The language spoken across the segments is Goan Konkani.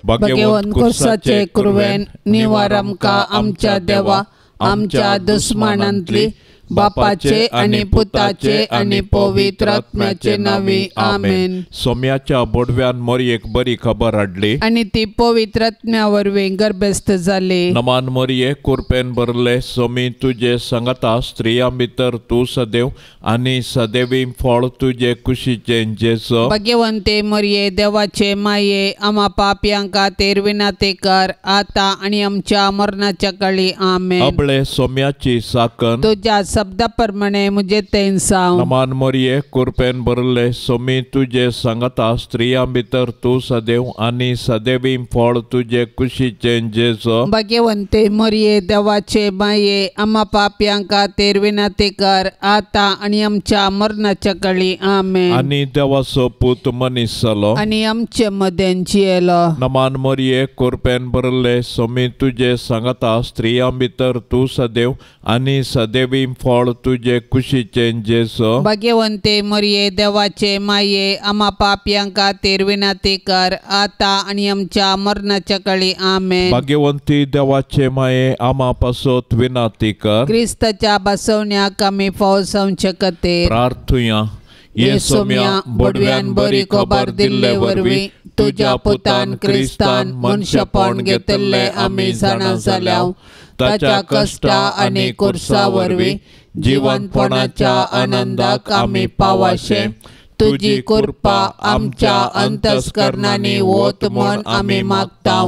भाग्यवंत कुर्साचे कुरवेन निवार आमकां आमच्या देवा आमच्या दुस्मानांतली बापाचे आनी पुताचे आनी पवित्र आत्म्याचे नांवी आमेन. सोम्याच्या बोडव्यान मोरयेक बरी खबर हाडली आनी ती पवित्र आत्म्या वरवीं गर्भस्थ जाली. नमान मोरये कुरपेन भरले सोमी तुजे संगता स्त्रियां भितर तूं सदैव आनी सदैवी फळ तुजे कुशीचें जेजू. भाग्यवंते मोरये देवाचे माये आमा पापयां खातीर विनाती कर आतां आनी आमच्या मरणाच्या काळी आमेन. अबळे सोम्याची साकन तुज्या शब्दा प्रमाणे मुझे तेंसाव. नमान मोरये कुरपेन भरले सोमी तुजे संगता स्त्रियां भितर तूं सदैव आनी सदैवी फळ तुजे कुशीचें जेजू. भाग्यवंते मोरये देवाचे माये आमा पापयां खातीर विनाती कर आतां आनी आमच्या मरणाच्या काळी आमेन. आनी देवाचो पूत मनीस जालो आनी आमचे मदें जियेलो. नमान मोरये कुरपेन भरले सोमी तुजे संगता स्त्रियां भितर तूं सदैव आनी सदैवी फळ तुजे कुशीचें जेजू. भाग्यवंते मोरये देवाचे माये आमा पापयां खातीर विनाती कर आतां आनी आमच्या मरणाच्या काळी आमेन. भाग्यवंती देवाचे माये आमा पासत विनाती कर. क्रिस्ताच्या बसवण्याक आमी फाव जावचे खातीर प्रार्थुया. ये सोम्या बोडव्यान बरी खबर दिल्ले वरवीं तुज्या पुतान क्रिस्तान मनशेपण घेतिल्लें आमी जाणा जाल्या. ताच्या कश्टा आनी कुर्सा वरवीं जिवनपणाच्या आनंदाक आमी पावाशें. तुजी कृपा आमच्या अंतस्करणांनी वत म्हूण आमी मागता.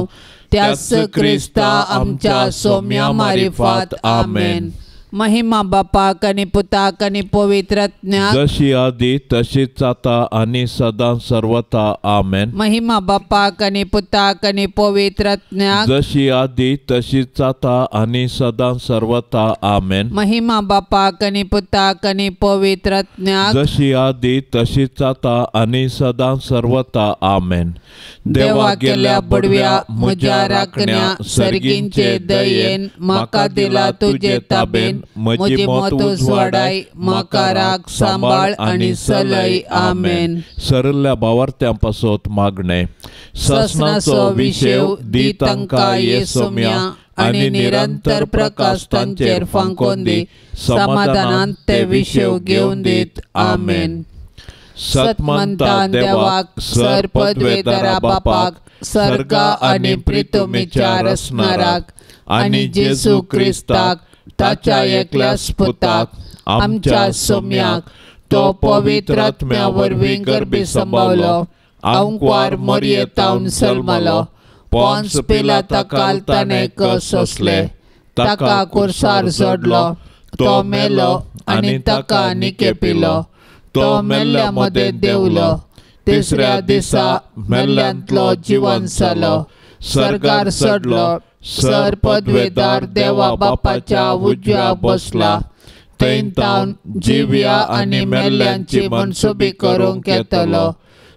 त्याच क्रिस्ता आमच्या सोम्या मारिफात आमेन. महिमा बापाक आनी पुताक आनी पवित्र आत्म्याक जशी आदी तशीच आता आनी सदां सर्वथा आमेन. महिमा बापाक आनी पुताक आनी पवित्र आत्म्याक जशी आदी तशीच आता आनी सदां सर्वथा आमेन. महिमा बापाक आनी पुताक आनी पवित्र आत्म्याक जशी आदी तशीच आता आनी सदां सर्वथा आमेन. देवा गेल्या बडव्या म्हज्या राखण्या सर्गींचे दयेन म्हाका दिला तुजे ताबेन. म्हजी मत उजवाडाय म्हाका राख सांबाळ आनी सलय आमेन. सरल्या भावार्थ्यां पासत मागणें. ससनाचो विशेव दी तांकां ये सोम्या आनी निरंतर प्रकाश तांचेर फांकोन दी. समाधानान ते विशेव घेवन दीत आमेन. सतमंता देवाक सर पदवेदारा बापाक सर्गा आनी प्रितुमीच्या रसणाराक आनी जेजू क्रिस्ताक ताच्या एकल्याच पुताक आमच्या सोम्याक तो पवित्र आत्म्या वरवीं गर्भी सांबावलो. आंकवार मोरयेतावन सल्मलो. पोन्स पिलाता काल ताणें कस सोंसले. ताका कुर्सार जोडलो. तो मेलो आनी ताका निकेपिलो. तो मेल्ल्या मदें देंवलो. तिसऱ्या दिसा मेल्ल्यांतलो जिवन जालो. सर्गार चडलो. सर पदवेदार देवा बापाच्या उजव्या बसला. थंय तावन जिव्या आनी मेल्ल्यांची मनसुबी करूंक येतलो.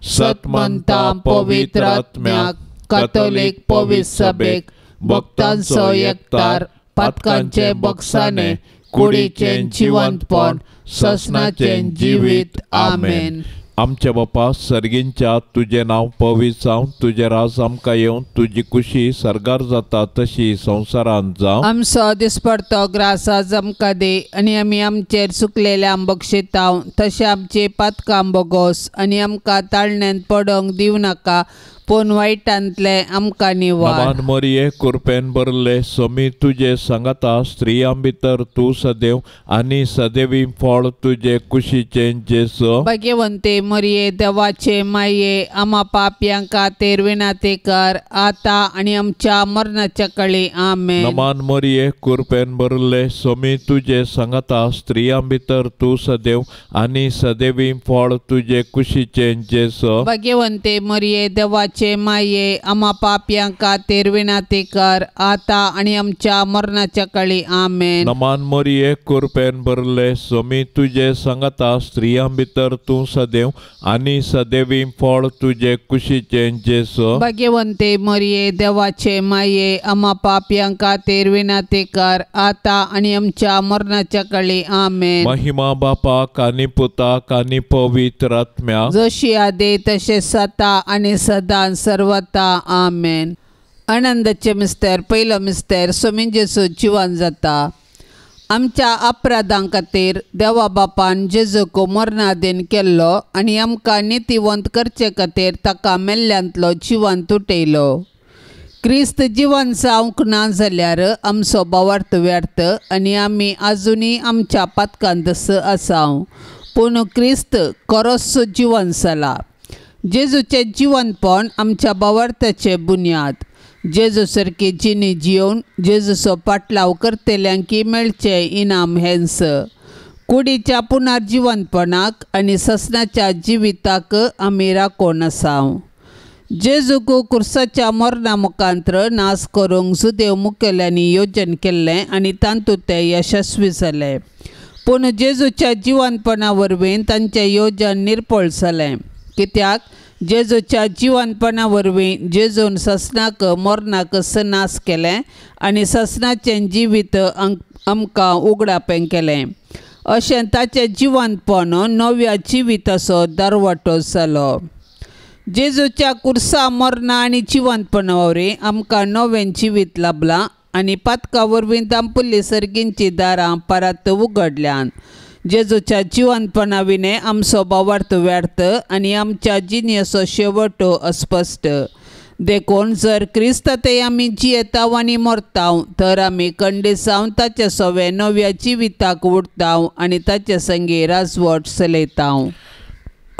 सतमंता पवित्र आत्म्याक कातोलीक पवित्र सभेक भक्तांचो एकतार पातकांचे बक्षाने कुडीचें जिवंतपण ससनाचें जिवीत आमेन. आमच्या बापा सर्गींच्या तुजें नांव पवित्र जावं, तुजें राज आमकां येवं, तुजी कुशी सर्गार जाता तशी संवसारांत जावं. आमचो दिसपडतो ग्रास आज आमकां दी आनी आमी आमचेर चुकलेल्यांक बक्षिताव तशें आमची पातकां बोगोस आनी आमकां ताळण्यांत पडोंक दिवं नाका पूण वायटांतलें आमकां निवार. नमान मोरये कुरपेन भरले सोमी तुजे सांगाता स्त्रियां भितर तूं सदैव आनी सदैवी फळ तुजे कुशीचें जेजू. भाग्यवंते मोरये देवाचे माये आमा पापयां खातीर विनाती कर आतां आनी आमच्या मरणाच्या काळी आमेन. नमान मोरये कुरपेन भरले सोमी तुजे सांगाता स्त्रियां भितर तूं सदैव आनी सदैवी फळ तुजे कुशीचें जेजू. भाग्यवंते मोरये देवाचे माये आमा पापयां खातीर विनाती कर आतां आनी आमच्या मरणाच्या काळी आमेन. नमान मोरये कुरपेन भरले सोमी तुजे सांगाता स्त्रियां भितर तूं सदैव आनी सदैवी फळ तुजे कुशीचें जेजू. भाग्यवंते मोरये देवाचे माये आमा पापयां खातीर विनाती कर आतां आनी आमच्या मरणाच्या काळी आमेन. महिमा बापाक आनी पुताक आनी पवित्र आत्म्याक जशी आदी तशें सता आनी सदां युगायुगान सर्वता. आमेन. आनंदाचे मिस्तेर. पयलो मिस्तेर सोमी जेजू जिवन जाता. आमच्या अपराधां खातीर देवा बापान जेजूक मरणादीन केल्लो आनी आमकां नितीवंत करचे खातीर ताका मेल्ल्यांतलो जिवंत उठयलो. क्रिस्त जिवन जावंक ना जाल्यार आमचो भावार्थ व्यर्थ आनी आमी आजुनूय आमच्या पातकांत आसा. पूण क्रिस्त खरोच जिवन जाला. जेजूचें जिवनपण आमच्या भावार्थाचें बुन्याद. जेजू सारकी जिणी जियोवन जेजूचो पाटलाव करतल्यांकी मेळचें इनाम हेंच. कुडीच्या पुनर्जिवनपणाक आनी ससनाच्या जिविताक आमी राखून आसा. जेजूक कुर्साच्या मरणा मुखांत्र नाश करूंक जुदेव मुखेल्यांनी योजन केल्लें आनी तातूंत ते यशस्वी जाले. पूण जेजूच्या जिवनपणा वरवीं तांचें योजन निर्पळ जालें. कित्याक जेजूच्या जिवनपणा वरवीं जेजून ससनाक मरणाक नाश केलें आनी ससनाचें जिवीत आमकां उगडापें केलें. अशें ताचें जिवनपण नव्या जिविताचो दरवाटो जालो. जेजूच्या कुर्सा मरणा आनी जिवनपणा वरवीं आमकां नवें जिवीत लाबलां आनी पातका वरवीं दांपुल्ली सर्गींचीं दारां परत उगडल्यान. जेजूच्या जिवनपणा विणें आमचो भावार्थ व्यर्थ आनी आमच्या जिणेचो शेवट अस्पश्ट. देखून जर क्रिस्त ते आमी जियेताव आनी मरताव तर आमी कंडीसांव ताचे सवे नव्या जिविताक उरताव आनी ताचे संगी राजवट चलयताव.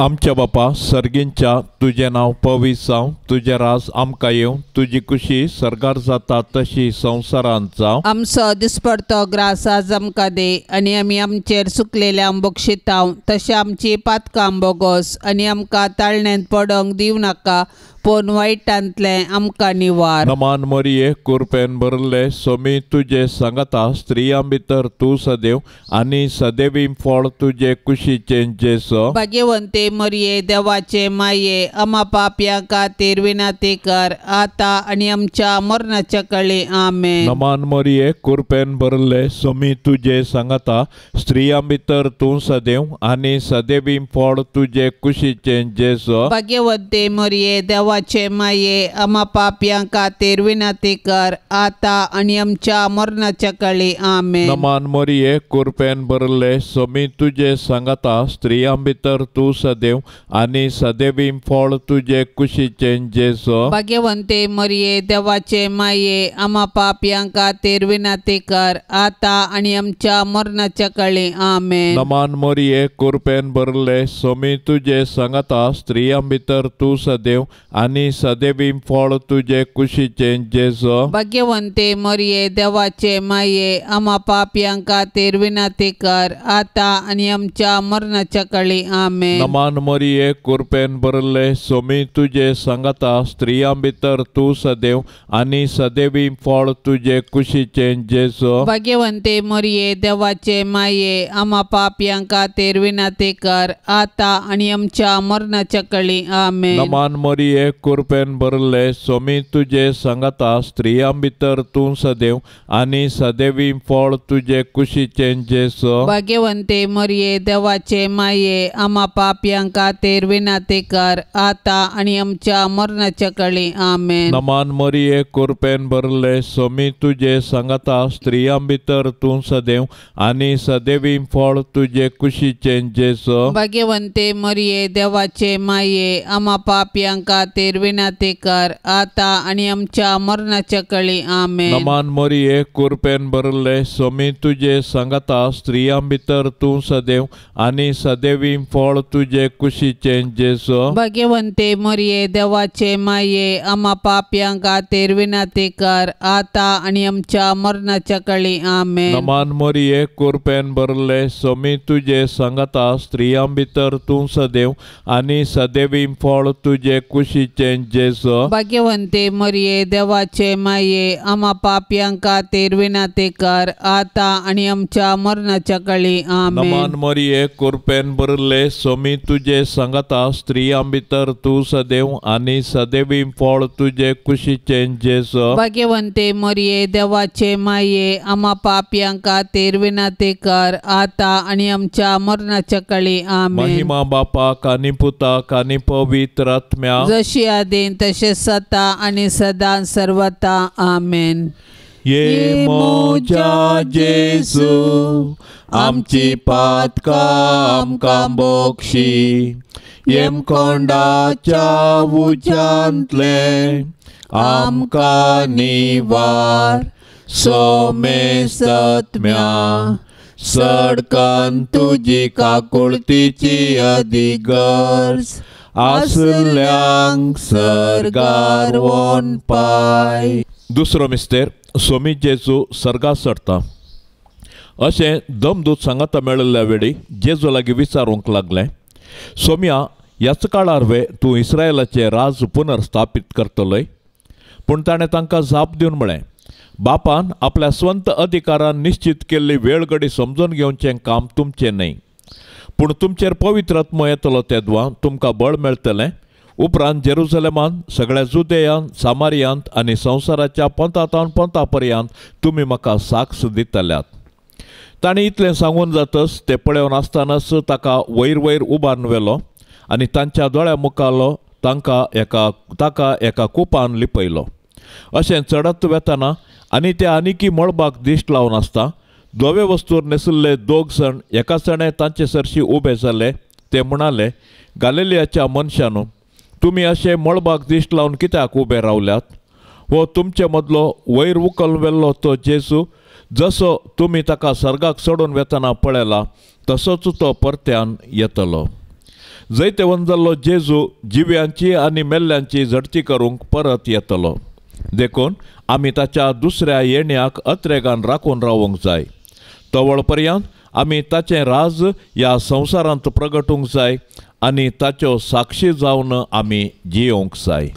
आमच्या बापा सर्गींच्या तुजें नांव पवित्र जावं, तुजें राज आमकां येवं, तुजी कुशी सर्गार जाता तशी संवसारांत जावं. आमचो दिसपडतो ग्रास आज आमकां दी आनी आमी आमचेर सुकलेल्या बक्षिताव तशें आमची पातकां बोगोस आनी आमकां ताळण्यांत पडोंक दिवं नाका पूण वायटांतलें आमकां निवार. नमान मरिये कुरपेन भरले सोमी तुजे सांगाता, स्त्रियां भितर तूं सदैव आनी सदैवी फळ तुजे कुशीचें जेजू. भाग्यवंते मरिये देवाचे माये आमा पापयां खातीर विनंती कर आतां आनी आमच्या मरणाच्या कळी. आमेन. नमान मरिये कुरपेन भरले सोमी तुजे सांगाता, स्त्रियां भितर तूं सदैव आनी सदैवी फळ तुजे कुशीचें जेजू. भाग्यवंते मरिये देवाचे माये आमा पापयां खातीर विनंती कर आतां आनी आमच्या मरणाच्या कळी. आमेन. नमान मरिये कुरपेन भरले सोमी तुजे सांगाता, स्त्रियां भितर तूं सदैव आनी सदैवी फळ तुजे कुशीचें जेजू. भाग्यवंते मरिये देवाचे माये आमा पापयां खातीर विनंती कर आतां आनी आमच्या मरणाच्या कळी. आमेन. नमान मरिये कुरपेन भरले सोमी तुजे सांगाता, स्त्रियां भितर तूं सदैव आनी सदैवी फळ तुजे कुशीचें जेजू. भाग्यवंते मरिये देवाचे माये आमा पापयां खातीर विनंती कर आतां आनी आमच्या मरणाच्या कळी. आमेन. नमान मरिये कुरपेन भरले सोमी तुजे सांगाता, स्त्रियां भितर तूं सदैव आनी सदैवी फळ तुजे कुशीचें जेजू. भाग्यवंते मरिये देवाचे माये आमा पापयां खातीर विनंती कर आतां आनी आमच्या मरणाच्या कळी. आमेन. नमान मरिये कुरपेन भरले सोमी तुजे सांगाता, स्त्रियां भितर तूं सदैव आनी सदैवी फळ तुजे कुशीचें जेजू. भाग्यवंते मरिये देवाचे माये आमा पापयां खातीर विनंती कर आतां आनी आमच्या मरणाच्या कळी. आमेन. नमान मरिये कुरपेन भरले सोमी तुजे सांगाता, स्त्रियां भितर तूं सदैव आनी सदैवी फळ तुजे कुशीचें जेजू. भाग्यवंते मरिये देवाचे माये आमा पापयां खातीर विनंती कर आतां आनी आमच्या मरणाच्या कळी. आमेन. नमान मरिये कुरपेन भरले सोमी तुजे सांगाता, स्त्रियां भितर तूं सदैव आनी सदैवी फळ तुजे कुशीचें जेजू. भाग्यवंते मरिये देवाचे माये आमा पापयां खातीर विनंती कर आतां आनी आमच्या मरणाच्या कळी. आमेन. नमान मरिये कुरपेन भरले सोमी तुजे सांगाता, स्त्रियां भितर तूं सदैव आनी सदैवी फळ तुजे कुशीचें जेजू. भाग्यवंते मरिये देवाचे माये आमा पापयां खातीर विनंती कर आतां आनी आमच्या मरणाच्या कळी. आमेन. नमान मरिये कुरपेन भरले सोमी तुजे सांगाता, स्त्रियां भितर तूं सदैव आनी सदैवी फळ तुजे कुशीचें जेजू. भाग्यवंते मरिये देवाचे माये आमा पापयां खातीर विनंती कर आतां आनी आमच्या मरणाच्या कळी. आमेन. महिमा बापाक आनी पुताक आनी पवित्र आत्म्याक, जशी जशी आदीं तशें सता आनी सदां सर्वता. आमेन. ये मोजा जेजू आमची पातकां आमकां बोक्षी, येमकोंडाच्या उज्यांतलें आमकां निवार. सोमेस्तत्म्या सडकन तुजी काकुळतीची अधिगर्ज आसल्यांक सर्गार वोन पाय. दुसरो मिस्तेर सोमी जेजू सर्गा चडटा अशें दमदूत सांगाता मेळिल्ल्या वेळी जेजू लागीं विचारूंक लागलें, सोम्या ह्याच काळार वे तूं इस्रायलाचें राज पुनर्स्थापीत करतलोय? पूण ताणें तांकां जाप दिवन म्हळें, बापान आपल्या स्वंत अधिकारान निश्चित केल्ली वेळ घडी समजून घेवचें काम तुमचें न्हय, पूण तुमचेर पवित्र आत्मो येतलो तेदवां तुमकां बळ मेळटलें. उपरांत जेरुजलेमान, सगळ्या जुदेयांत, सामारियांत आनी संवसाराच्या पंथातावन पंथा पर्यंत तुमी म्हाका साक्ष दितल्यात. ताणें इतलें सांगून जातच ते पळोवन आसतनाच ताका वयर वयर उबारून व्हेलो आनी तांच्या दोळ्या मुखालो ताका एका कुपान लिपयलो. अशें चडत वेतना आनी ते आनिकी मळबाक दिश्ट लावन आसता धवे वस्तूर न्हेसिल्ले दोग जाण एका सणे तांचे सरशी उबे जाले. ते म्हणाले, गालिलियाच्या मनशानू, तुमी अशें मळबाक दिश्ट लावन कित्याक उबे रावल्यात? हो तुमचे मदलो वयर उकल व्हेल्लो तो जेजू, जसो तुमी ताका सर्गाक चडून वेतना पळयला तसोच तो परत्यान येतलो. जैतेवंत जाल्लो जेजू जिव्यांची आनी मेल्ल्यांची झडती करूंक परत येतलो. देखून आमी ताच्या दुसऱ्या येण्याक अत्रेगान राखून रावूंक जाय. तवळ पर्यंत आमी ताचें राज ह्या संवसारांत प्रगटूंक जाय आनी ताच्यो साक्षी जावन आमी जियोवंक जाय.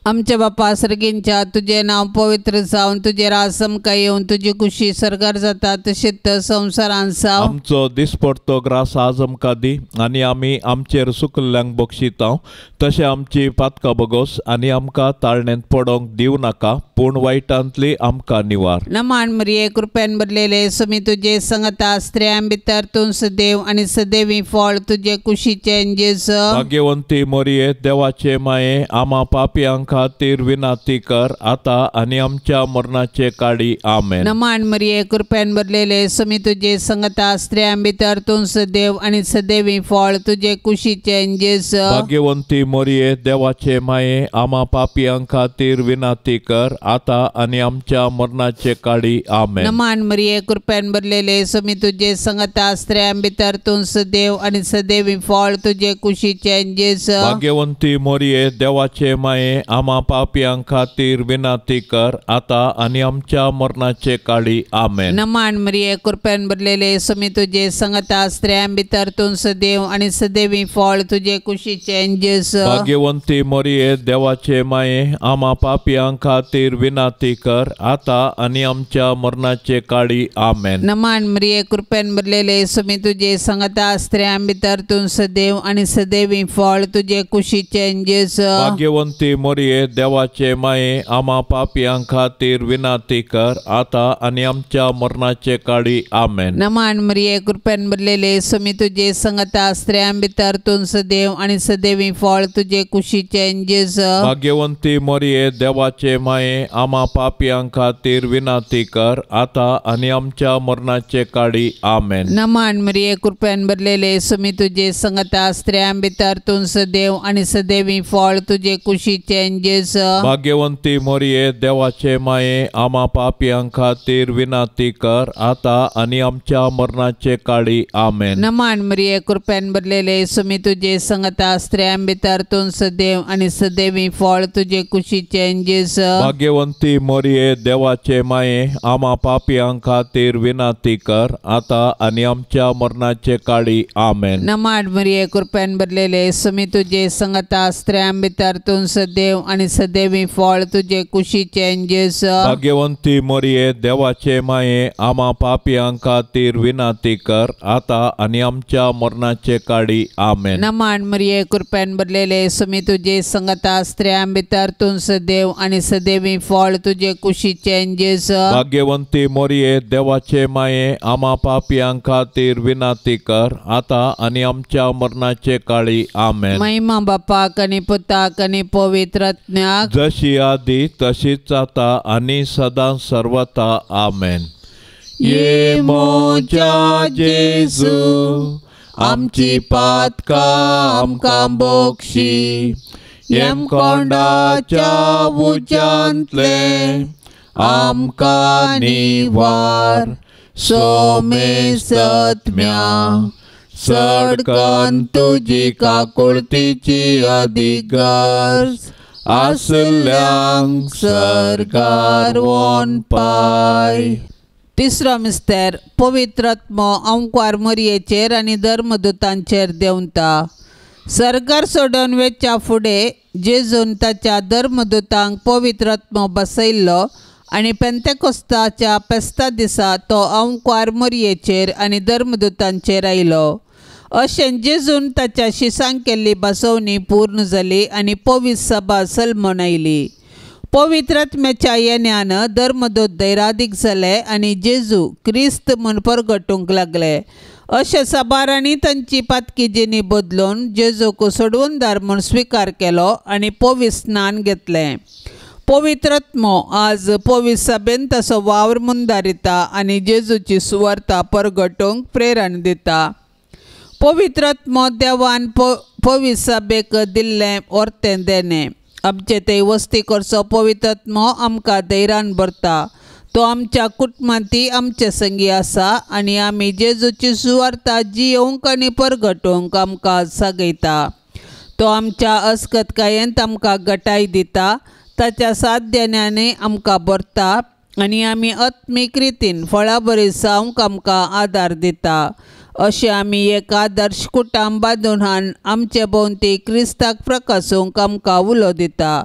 आमच्या बापा सर्गींच्या, तुजें नांव पवित्र जावन तुजें राज आमकां येवन तुजी खुशी सर्गार जाता तशेंच संवसारांत जावं. आमचो दिसपडतो ग्रास आज आमकां दी आनी आमी आमचेर सुकल्ल्यांक बक्षितांव तशें आमची पातकां बगोस आनी आमकां ताळणेंत पडोंक दिवं नाका, पूण वायटांतली आमकां निवार. नमान मरिये, कृपेन भरलेले, सुमी तुजे संगता, स्त्रियां भितर तूं सदैव आनी सदैवी फळ तुजे कुशीचें जेजू. भाग्यवंती मरिये, देवाचे माये, आमा पापयांक खातीर विनाती कर आता आनी आमच्या मरणाचे काळी. आमेन. नमान मरिये, कृपेन भरलेले, सुमी तुजे संगता, स्त्रियां भितर तूं सदैव आनी सदैवी फळ तुजे कुशीचें जेजू. भाग्यवंती मरिये, देवाचे माये, आमा पापयांक खातीर विनाती कर आता आनी आमच्या मरणाचे काळी. आमेन. नमान मरिये, कृपेन भरलेले, सुमी तुजे संगता, स्त्रियां भितर तूं सदैव आनी सदैवी फळ तुजे कुशीचें जेजू. भाग्यवंती मरिये, देवाचे माये, आमा पापयांक खातीर विनाती कर आता आनी आमच्या मरणाचे काळी. आमेन. नमान मरिये, कृपेन भरलेले, सुमी तुजे संगता, स्त्रियां भितर तूं सदैव आनी सदैवी फळ तुजे कुशीचें जेजू. भाग्यवंती मरिये, देवाचे माये, आमा पापयांक खातीर विनाती कर आता आनी आमच्या मरणाचे काळी. आमेन. नमान मरिये, कृपेन भरलेले, सुमी तुजे संगता, स्त्रियां भितर तूं सदैव आनी सदैवी फळ तुजे कुशीचें जेजू. भाग्यवंती मरिये, देवाचे माये, आमा पापयांक खातीर विनाती कर आता आनी आमच्या मरणाचे काळी. आमेन. नमान मरिये, कृपेन भरलेले, सुमी तुजे संगता, स्त्रियां भितर तूं सदैव आनी सदैवी फळ तुजे कुशीचें जेजू. भाग्यवंती मरिये, देवाचे माये, आमा पापयांक खातीर विनाती कर आता आनी आमच्या मरणाचे काळी. आमेन. नमान मरिये, कृपेन भरलेले, सुमी तुजे संगता, स्त्रियां भितर तूं सदैव आनी सदैवी फळ तुजे कुशीचें जेजू. भाग्यवंती मरिये, देवाचे माये, आमा पापयांक खातीर विनाती कर आता आनी आमच्या मरणाचे काळी. आमेन. नमान मरिये, कृपेन भरलेले, सुमी तुजे संगता, स्त्रियां भितर तूं सदैव आनी सदैवी फळ तुजे कुशीचें जेजू. भाग्यवंती मरिये, देवाचे माये, आमा पापयांक खातीर विनाती कर आता आनी आमच्या मरणाचे काळी. आमेन. नमान मरिये, कृपेन भरलेले, सुमी तुजे संगता, स्त्रियां भितर तूं सदैव आनी सदैवी फळ तुजे कुशीचें जेजू। भाग्यवंती मरिये देवाचे माये आमा पापयां खातीर विनंती कर आतां आनी आमच्या मरणाचे काळी। आमेन। नमन मरिये कृपेन भरलेले स्वामी तुजे संगता स्त्रियां भितर तूं सदैव आनी सदैवी फळ तुजे कुशीचें जेजू। भाग्यवंती मरिये देवाचे माये आमा पापयां खातीर विनंती कर आतां आनी आमच्या मरणाचे काळी। आमेन। महिमा बापाक आनी पुताक आनी पवित्र आत्म्याक जशी आदी तशीच आतां आनी सदां सर्वता। आमेन। ये म्हज्या जेजू आमची पातकां आमकां बक्षी यमकोंडाच्या उज्यांतलें आमकां निवार सोमेसत्म्या सडकन तुजी काकुळतीची अदीक गरज आसल्यांक सरकार वोन पाय। तिसरो मिस्तेर पवित्र आत्मो अंकुर मरयेचेर आनी धर्मदूतांचेर देंवता। सरकार सोडून वेच्या फुडें जेजून ताच्या धर्मदूतांक पवित्र आत्मो बसयल्लो आनी पेंतेकोस्ताच्या फेस्ता दिसा तो अंकुर मरयेचेर आनी धर्मदूतांचेर आयलो। अशें जेजून ताच्या शिसांक केल्ली बसवणी पूर्ण जाली आनी पवित्र सभा सलमोन आयली। पवित्र आत्म्याच्या येण्यान धर्मदूत धैरादीक जाले आनी जेजू क्रिस्त म्हूण परगटूंक लागले। अशें साबारांनी तांची पातकी जिणी बदलून जेजूक सोडवणदार म्हूण स्विकार केलो आनी पवित्र स्नान घेतलें। पवित्र आत्मो आज पवित्र सभेन ताचो वावर मुंदारिता आनी जेजूची सुवार्ता परगटूंक प्रेरण दिता। पवित्र आत्मो देवान पवित्र सभेक दिल्लें ओर्तें देणें। आमचे ते वस्ती करचो पवित्र आत्मो आमकां धैर्यान भरता। तो आमच्या कुटुंबांती आमचे संगी आसा आनी आमी जेजूची सुवार्ता जियोवंक आनी परगटूंक आमकां सागयता। तो आमच्या अस्कतकायेंत आमकां गटाय दिता, ताच्या साथ देण्याने आमकां भरता आनी आमी आत्मीक रितीन फळां बरी जावंक आमकां आदार दिता। अशें आमी एक आदर्श कुटुंब बांदून हाडून आमचे भोंवती क्रिस्ताक प्रकासूंक आमकां उलो दिता।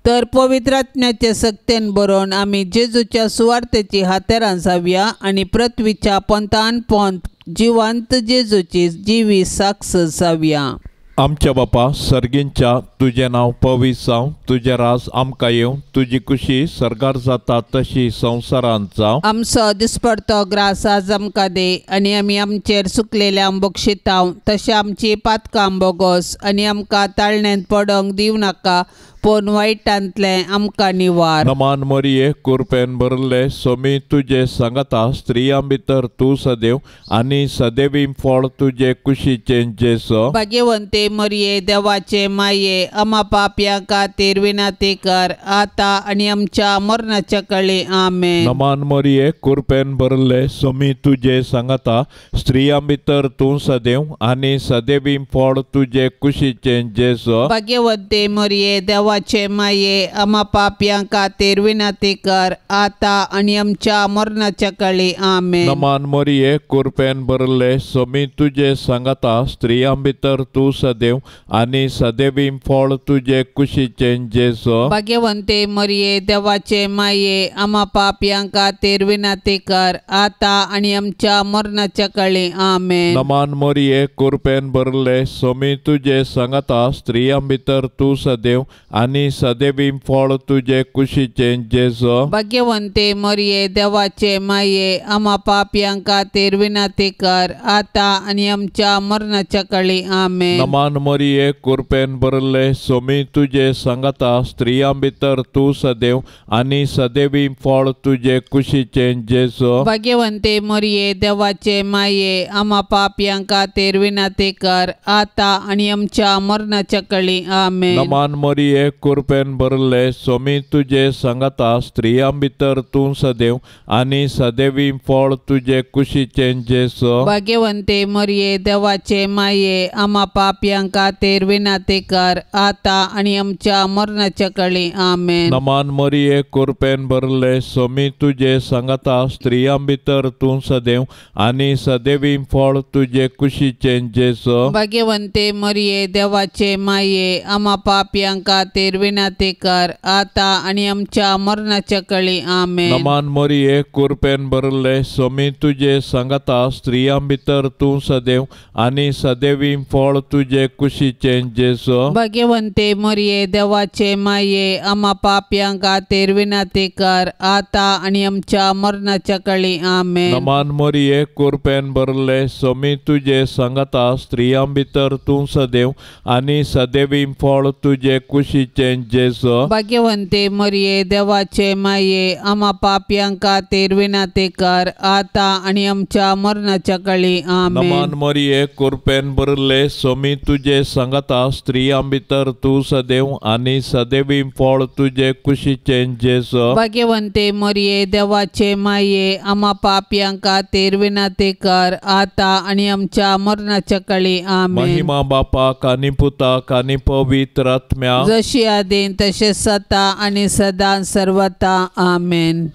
तर पवित्र आत्म्याचे सक्तेन बरोवन आमी जेजूच्या सुवार्तेची हातेरां जावया आनी पृथ्वीच्या पोंतान पोंत जिवंत जेजूची जिवी साक्ष जावया। आमच्या बापा सर्गींच्या तुजें नांव पवित्र जावं, तुजें राज आमकां येवं, तुजी कुशी सर्गार जाता तशी संवसारांत जावं। आमचो दिसपडतो ग्रास आज आमकां दी आनी आमी आमचेर सुकलेल्या बक्षितांव तशें आमची पातकां बोगोस आनी आमकां ताळण्यांत पडोंक दिवं नाका पूण वायटांतलें आमकां निवार। नमान मरिये कुरपेन भरले स्वामी तुजे सांगाता स्त्रियां भितर तूं सदैव आनी सदैवी फळ तुजे कुशीचें जेजू। भाग्यवंते मरिये देवाचे माये आमा पापयां खातीर विनंती कर आतां आनी आमच्या मरणाच्या काळी। आमेन। नमान मरिये कुरपेन भरले स्वामी तुजे सांगाता स्त्रियां भितर तूं सदैव आनी सदैवी फळ तुजे कुशीचें जेजू। भाग्यवंते मरिये देवाचे माये आमा पापयां खातीर विनंती कर आतां आनी आमच्या मरणाच्या काळी। आमेन। नमान मरिये कुरपेन भरले स्वामी तुजे सांगाता स्त्रियां भितर तूं सदैव आनी सदैवी फळ तुजे कुशीचें जेजू। भाग्यवंते मरिये देवाचे माये आमा पापयां खातीर विनंती कर आतां आनी आमच्या मरणाच्या काळी। आमेन। नमान मरिये कुरपेन भरले स्वामी तुजे सांगाता स्त्रियां भितर तूं सदैव आनी सदैवी फळ तुजे कुशीचें जेजू। भाग्यवंते मरिये देवाचे माये आमा पापयां खातीर विनंती कर आतां आनी आमच्या मरणाच्या काळी। आमेन। नमान मरिये कुरपेन भरले स्वामी तुजे सांगाता स्त्रियां भितर तूं सदैव आनी सदैवी फळ तुजे कुशीचें जेजू। भाग्यवंते मरिये देवाचे माये आमा पापयां खातीर विनंती कर आतां आनी आमच्या मरणाच्या काळी। आमेन। नमान मरिये कुरपेन भरले स्वामी तुजे सांगाता स्त्रियां भितर तूं सदैव आनी सदैवी फळ तुजे कुशीचें जेजू। भाग्यवंते मरिये देवाचे माये आमा पापयां खातीर विनंती कर आतां आनी आमच्या मरणाच्या काळी। आमेन। नमान मरिये कुरपेन भरले स्वामी तुजे सांगाता स्त्रियां भितर तूं सदैव आनी सदैवी फळ तुजे कुशीचें जेजू। भाग्यवंते मरिये देवाचे माये आमा पापयां खातीर खातीर विनंती कर आता आनी आमच्या मरणाच्या कळी आमेन। नमान मरिये कुरपेन भरले स्वामी तुजे सांगाता स्त्रियां भितर तूं सदैव आनी सदैवी फळ तुजे कुशीचें जेजू। भाग्यवंते मरिये देवाचे माये आमा पाप्यां खातीर विनंती कर आता आनी आमच्या मरणाच्या कळी आमेन। नमान मरिये कुरपेन भरले स्वामी तुजे सांगाता स्त्रियां भितर तूं सदैव आनी सदैवी फळ तुजे कुशीचें जेजू। भाग्यवंते मरिये देवाचे माये आमा पाप्यां खातीर विनंती कर आता आनी आमच्या मरणाच्या कळी आमेन। नमान मरिये कुरपेन भरले स्वामी तुजे सांगाता स्त्रियां भितर तूं सदैव आनी सदैवी फळ तुजे कुशीचें जेजू। भाग्यवंते मरिये देवाचे माये आमा पाप्यां खातीर विनंती कर आता आनी आमच्या मरणाच्या कळी आमेन। महिमा बापाक आनी पुताक आनी पवित्र आत्म्याक जशी आदीन तशें सता आनी सदां सर्वता आमेन।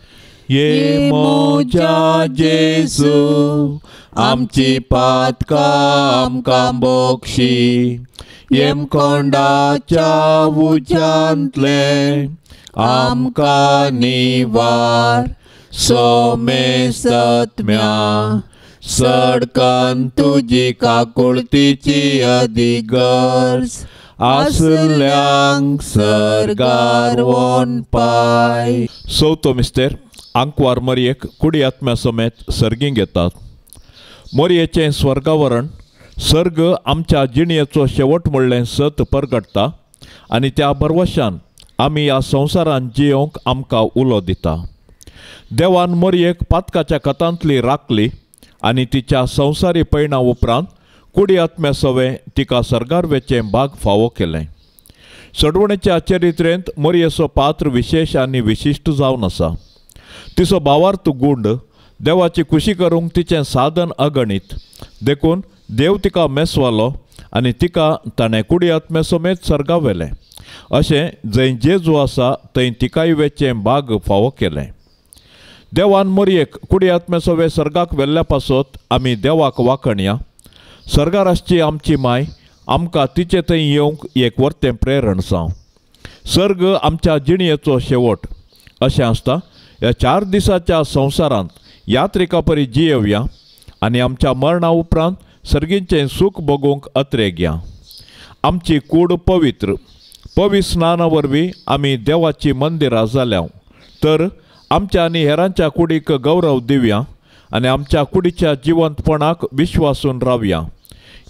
ये मोजा जेजू आमची पातकां आमकां बोक्षी येमकोंडाच्या उज्यांतले आमकां निवार सोमेसत्म्या सडकन तुजी काकुळतीची अधिगर्ज आसल्यांक सर्गार वोन पाय। चवथो मिस्तेर आंकवार मरयेक कुडी आत्म्या समेत सर्गीं घेतात। मरयेचें स्वर्गावरण सर्ग आमच्या जिणेचो शेवट म्हणलें सत परगटता आनी त्या भरवशान आमी ह्या संवसारांत जियोवंक आमकां उलो दिता। देवान मरयेक पातकाच्या कथांतली राखली आनी तिच्या संवसारी पयणा उपरांत कुडी आत्म्या सवें तिका सर्गार वेचें भाग फावो केलें। सडवणेच्या चरित्रेंत मरयेचो पात्र विशेश आनी विशिश्ट जावन आसा। तिचो भावार्थ गूंड देवाची खुशी करूंक तिचें साधन अगणीत देखून देव तिका मेसवालो आनी तिका ताणें कुडी आत्म्या समेत सर्गा व्हेलें। अशें जंय जेजू आसा थंय तिकाय वेचें भाग फावो केलें। देवान मरयेक कुडी आत्म्या सवें सर्गाक व्हेल्ल्या पासत आमी देवाक वाखणया। सर्गार आसची आमची माय आमकां तिचे थंय येवंक एक वर्तें प्रेरण जावं। सर्ग आमच्या जिणेचो शेवट अशें आसता। ह्या 4 दिसाच्या संवसारांत यात्रिका परी जियेवया आनी आमच्या मरणा उपरांत सर्गींचें सूख भोगूंक अत्रेगया। आमची कूड पवित्र पवित्र स्नाना वरवीं आमी देवाची मंदिरां जाल्या तर आमच्या आनी हेरांच्या कुडीक गौरव दिवया आनी आमच्या कुडीच्या जिवंतपणाक विश्वासून रावया।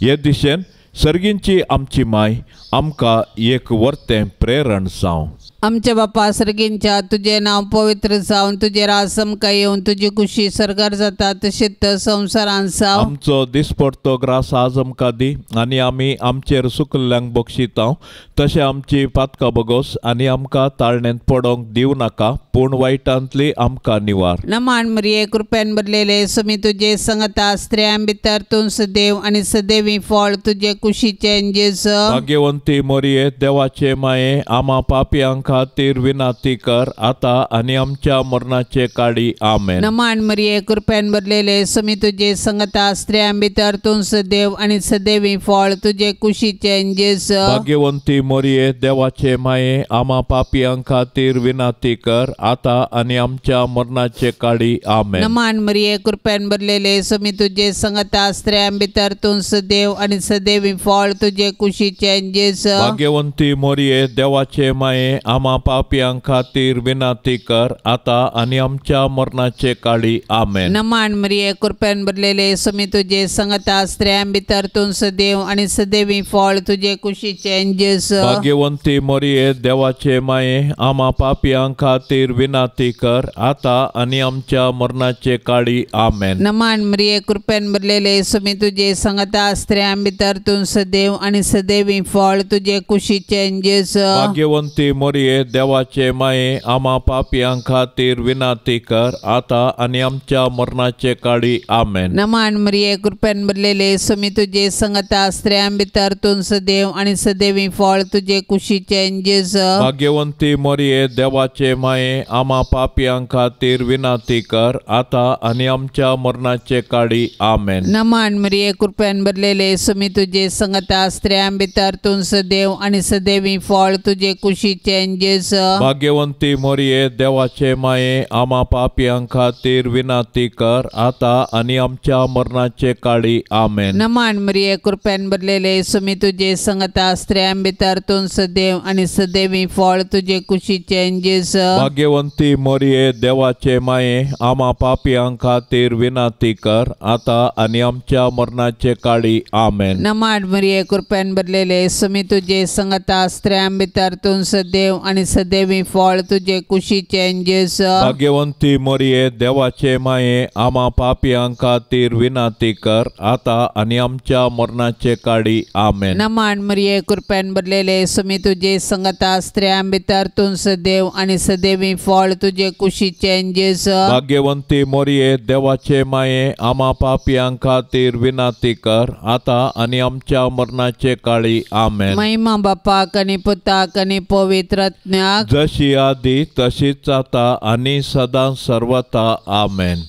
हे दिशेन सर्गींची आमची माय आमकां एक वर्तें प्रेरण जावं। आमच्या बापा सर्गींच्या तुजें नांव पवित्र जावन तुजें राज आमकां येवन तुजी खुशी सर्गार जाता तशेंच संवसारांत जावं। आमचो दिसपडतो ग्रास आज आमकां दी आनी आमी आमचेर सुकल्ल्यांक बक्षितांव तशें आमची पातकां बगोस आनी आमकां ताळणेंत पडोंक दिवं नाका पूण वायटांतली आमकां निवार। नमान मरिये कृपेन भरलेले स्वामी तुजे संगता स्त्रियां भितर तूं सदैव आनी सदैवी फळ तुजे कुशीचें जेजू। भाग्यवंती मरिये देवाचे माये आमा पापयांक खातीर विनंती कर आता आनी आमच्या मरणाचे काळी आमेन। नमान मरिये कृपेन भरलेले स्वामी तुजे संगता स्त्रियां भितर तूं सदैव आनी सदैवी फळ तुजे कुशीचें जेजू। भाग्यवंती मरिये देवाचे माये आमा पापयांक खातीर विनंती कर आता आनी आमच्या मरणाचे काळी आमेन। नमान मरिये कृपेन भरलेले स्वामी तुजे संगता स्त्रियां भितर तूं सदैव आनी सदैवी फळ तुजे कुशीचें जेजू। भाग्यवंती मरिये देवाचे माये आमा पापयांक खातीर विनंती कर आता आनी आमच्या मरणाचे काळी आमेन। नमान मरिये कृपेन भरलेले स्वामी तुजे संगता स्त्रियां भितर तूं सदैव आनी सदैवी फळ तुजे कुशीचें जेजू। भाग्यवंती मरिये देवाचे माये आमा पापयांक खातीर विनंती कर आता आनी आमच्या मरणाचे काळी आमेन। नमान मरिये कृपेन भरलेले स्वामी तुजे संगता स्त्रियां भितर तूं सदैव आनी सदैवी फळ तुजे कुशीचें जेजू। भाग्यवंती मरिये मोरये देवाचे माये आमा पापयां खातीर विनंती कर आता आनी आमच्या मरणाचे काळी आमेन। नमान मरिये कृपेन भरलेले स्वामी तुजे संगता स्त्रियां भितर तूं सदैव आनी सदैवी फळ तुजे कुशीचें जेजू। भाग्यवंती मोरये देवाचे माये आमा पापयां खातीर विनंती कर आता आनी आमच्या मरणाचे काळी आमेन। नमान मरिये कृपेन भरलेले स्वामी तुजे संगता स्त्रियां भितर तूं सदैव आनी सदैवी फळ तुजे कुशीचें जेजू। भाग्यवंती मोरये देवाचे माये आमा पापयां खातीर विनंती कर आता आनी आमच्या मरणाचे काळी आमेन। नमान मरिये कृपेन भरलेले स्वामी तुजे संगता स्त्रियां भितर तूं सदैव आनी सदैवी फळ तुजे कुशीचें जेजू। भाग्यवंती मोरये देवाचे माये आमा पापयां खातीर विनंती कर आता आनी आमच्या मरणाचे काळी आमेन। नमान मरिये कृपेन भरलेले स्वामी तुजे संगता स्त्रियां भितर तूं सदैव आनी सदैवी फळ तुजे कुशीचें जेजू। भाग्यवंती मोरये देवाचे माये आमा पापयां खातीर विनंती कर आता आनी आमच्या मरणाचे काळी आमेन। नमान मरिये कृपेन भरलेले स्वामी तुजे संगता स्त्रियां भितर तूं सदैव आनी सदैवी फळ तुजे कुशीचें जेजू। भाग्यवंती मोरये देवाचे माये आमा पापयां खातीर विनंती कर आता आनी आमच्या मरणाचे काळी आमेन। महिमा बापाक आनी पुताक आनी पवित्र आत्म्याक, जशी आदी तशीच आता आनी सदां सर्वता आमेन।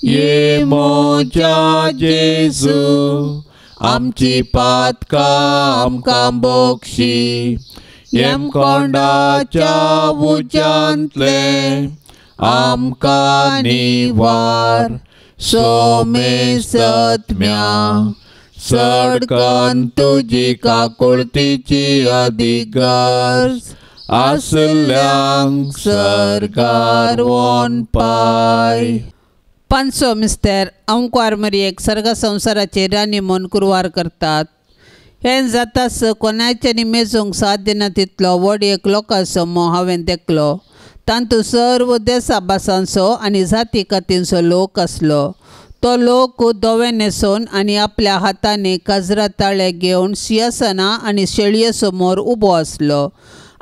ये म्हज्या जेजू आमची पातकां आमकां बोक्षी, यमकोंडाच्या उज्यांतले आमकां निवार, सोमे सत्म्या सडकन तुजी काकुळतीची अदीक गरज आसल्यांक सरकार वोन पाय। पांचसो मिस्तर अंकुवार मरियेक सर्ग संवसाराचे राणी म्हूण कुरवार करतात। हें जातास कोणाच्यानी मेजूंक साध्य ना तितलो व्हड एक लोकांचो मोह हांवें देखलो। तांतू सर्व देसा भासांचो आनी जाती कातींचो लोक आसलो। तो लोक धवे न्हेसून आनी आपल्या हातांनी काजरा ताळे घेवन सिंहासना आनी शेळये समोर उबो आसलो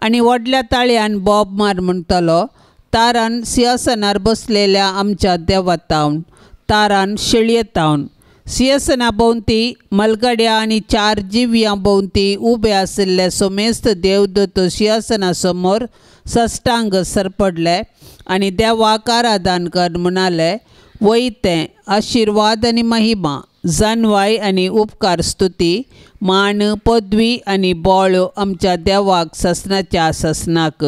आनी व्हडल्या ताळयान बोब मार म्हणटालो, तारान सिंहासनार बसलेल्या आमच्या देवातावन, तारान शेळयेतावन। सिंहासना भोंवती मलगड्या आनी चार जिव्यां भोंवती उबे आशिल्ले सोमेस्त देवदूत सिंहासना समोर सष्टांग सरपडले आनी देवाक आराधन कर म्हणाले, वयतें आशिर्वाद आनी महिमा, जानवाय आनी उपकार स्तुती, मान पदवी आनी बळ आमच्या देवाक ससनाच्या ससनाक।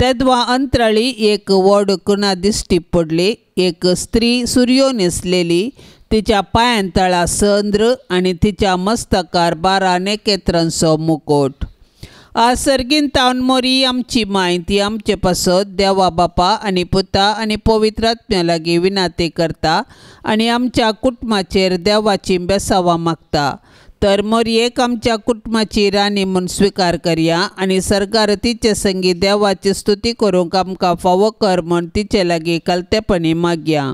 तेदवा अंतराळी एक व्हड कुणा दिश्टी पडली। एक स्त्री सुरयो न्हेसलेली, तिच्या पांयां तळा चंद्र आनी तिच्या मस्तकार 12 नखेत्रांचो मुकोट। आज सर्गीन तावन मोरी आमची माय ती आमचे पासत देवा बापा आनी पुता आनी पवित्र आत्म्या लागीं विनंती करता आनी आमच्या कुटुंबाचेर देवाची बेसावां मागता। तर मोरयेक आमच्या कुटुंबाची राणी म्हूण स्विकार करया आनी सरकार तिचे संगी देवाची स्तुती करूंक आमकां फावो कर म्हूण तिचे लागीं कलतेपणी मागया।